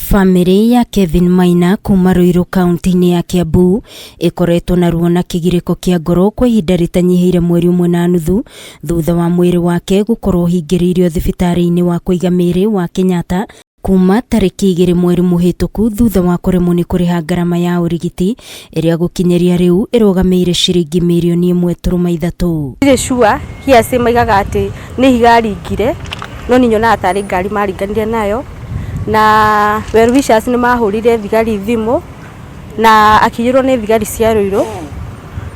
Famĩlĩ ya Kevin Maina kuma Ruiru kaunti-inĩ ya Kiambu ĩkoretwo na ruo na kĩgirĩko kĩa ngoro kwa ihinda rĩtanyihĩire mweri ũmwe na nuthu thutha wa mwĩrĩ wake gũkorwo ũhingĩrĩirio thibitarĩ-inĩ wa kũiga mĩĩrĩ wa Kenyatta kuma tarĩki 2 mweri mũhĩtũku thutha wa kũremwo nĩ kũrĩha ngarama ya ũrigiti ĩrĩa gũkinyĩria rĩu ĩrũgamĩire ciringi mirioni 1.3. Ndirĩ sure hearsay maigaga atĩ nĩ ihiga aringire no niĩ nyonaga tarĩ ngari maringanire nayo na well wishers nĩ mahũrire thigari thimũ na akĩiyũrwo nĩ thigari cia Ruiru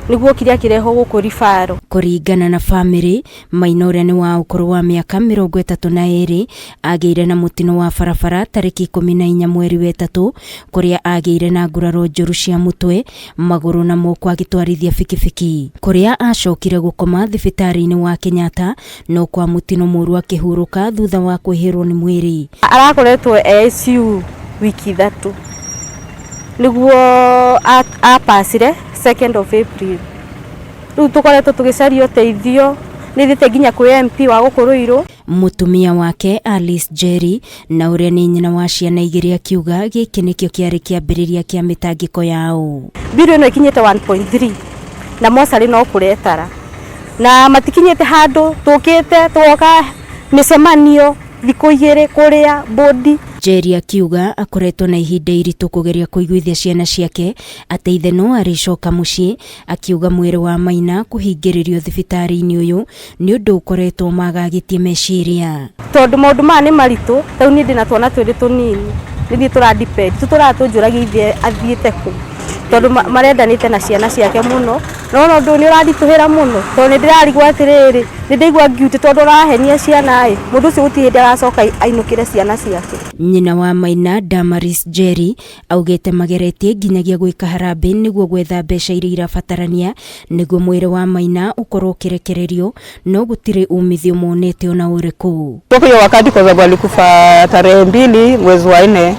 nĩguo okire akĩrehwo gũkũ referral. Kũringana na famĩlĩ, Maina ũrĩa nĩ wa ũkũrũ wa mĩaka 32 agĩire na mũtino wa barabara tarĩki 14 mweri wa ĩtatũ kũrĩa agĩire na nguraro njũru cia mũtwe, magũrũ na moko agĩtwarithia bikibiki. Kũrĩa acokire gũkoma thibitarĩ-inĩ wa Kenyatta no kwa mũtino mũru akĩhurũka thutha wa kwĩhĩrwo nĩ mwĩrĩ. Arakoretwo e ICU wiki 3 nĩguo apacire 2nd of April. Rĩu tũkoretwo tũgĩcaria ũteithio, nĩ thiĩte nginya kwĩ MP wa gũkũ Ruiru. Mũtumia wake Alice Njeri na ũrĩa nĩ nyina wa ciana 2 akiuga gĩkĩ nĩkĩo kĩarĩ kĩambĩrĩria kĩa mĩtangĩko yao. Bill ĩno ĩkinyĩte 1.3 na mocarĩ no kũretara na matikinyĩte handũ, tũkĩte tũgoka mĩcemanio thikũ 2 kũrĩa bodi. Njeri akiuga akoretwo na ihinda iritũ kũgeria kũiguithia ciana ciake atĩ ithe no arĩcoka mũciĩ, akiuga mwĩrĩ wa Maina kũhingĩrĩrio thibitarĩ-inĩ ũyũ nĩ ũndũ ũkoretwo magagĩtie meciria. Tondũ maũndũ maya nĩ maritũ, rĩu niĩ ndĩna twana twĩrĩ tũnini, nĩ niĩ tũra depend, tũtũraga tũnjũragia ithe athiĩte kũ, tondũ marendanĩte na ciana ciake mũno, na wona ũndũ ũyũ nĩ ũranditũhĩra mũno, tondũ nĩ ndĩrarigwo atĩrĩrĩ, nĩ ndaigua guilty tondũ ũrahenia ciana ĩ, mũndũ ũcio gũtirĩ hĩndĩ agacoka ainũkĩre ciana ciake. Nyina wa Maina Damaris Njeri augĩte mageretie nginyagia gwĩka harambĩ nĩguo gwetha mbeca iria irabatarania nĩguo mwĩrĩ wa Maina ũkorwo ũkĩrekererio, no gũtirĩ umithio monete ona ũrĩkũ. Kutoka hiyo wakati kwa sababu alikufa tarehe 2 mwezi wa 4,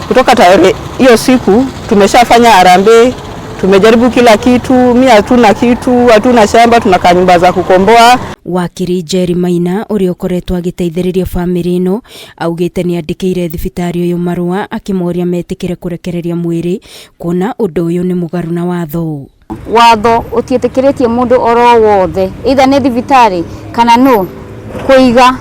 kutoka tarehe hiyo siku tumeshafanya harambee, tumejaribu kila kitu, mi hatuna kitu, hatuna shamba, tunakaa nyumba za kukomboa. Wakiri Njeri Maina ũrĩa ũkoretwo agĩteithĩrĩria famĩlĩ ĩno augĩte nĩ andĩkĩire thibitarĩ ũyũ marũa akĩmoria metĩkĩre kũrekereria mwĩrĩ kuona ũndũ ũyũ nĩ mũgarũ na watho. Watho ũtiĩtĩkĩrĩtie mũndũ oro wothe either nĩ thibitarĩ kana no kũiga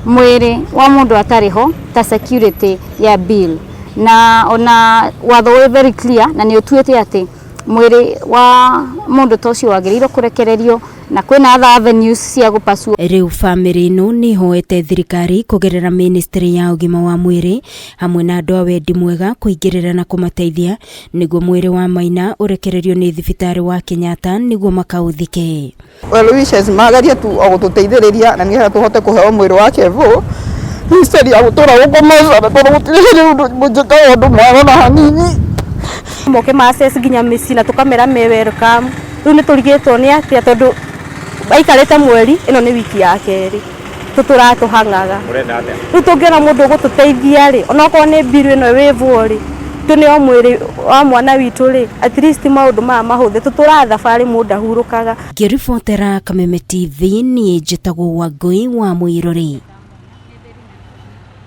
mwĩrĩ wa mũndũ atarĩ ho ta security ya bill, na ona watho wĩ very clear na nĩ ũtuĩte atĩ mwĩrĩ wa mũndũ ta ũcio wagĩrĩirwo kũrekererio na kwĩna other avenues cia gũpasua. Rĩu famĩlĩ ĩno nĩ ĩhoete thirikari kũgerera ministry ya ũgima wa mwĩrĩ hamwe na andũ a wendi mwega kũingĩrĩra na kũmateithia nĩguo mwĩrĩ wa Maina ũrekererio nĩ thibitarĩ wa Kenyatta nĩguo makaũthike. Well wishes magerie tu o gũtũteithĩrĩria na nĩgetha tũhote kũheo mwĩrĩ wa Kevo. History ya gũtũra gũkũ mocarĩ tondũ gũtirĩ hĩndĩ ũndũ mũnjĩkaga ũndũ mwega na hanini. Moke ma access nginya mĩciĩ na tũkamera me welcome. Rĩu nĩ tũrigĩtwo nĩ atĩa tondũ aikarĩte mweri, ĩno nĩ wiki ya kerĩ tũtũraga tũhang'aga. Rĩu tũngĩona mũndũ ũgũtũteithia rĩ, onokorwo nĩ bill ĩno ĩwĩvwo rĩ, tũneo mwĩrĩ wa mwana witũ rĩ, at least maũndũ maya mahũthe. Tũtũraga thabarĩ mũndũ ahurũkaga. Ngĩribotera Kameme TV, niĩ njĩtagwo Wangũi wa Mũirũrĩ.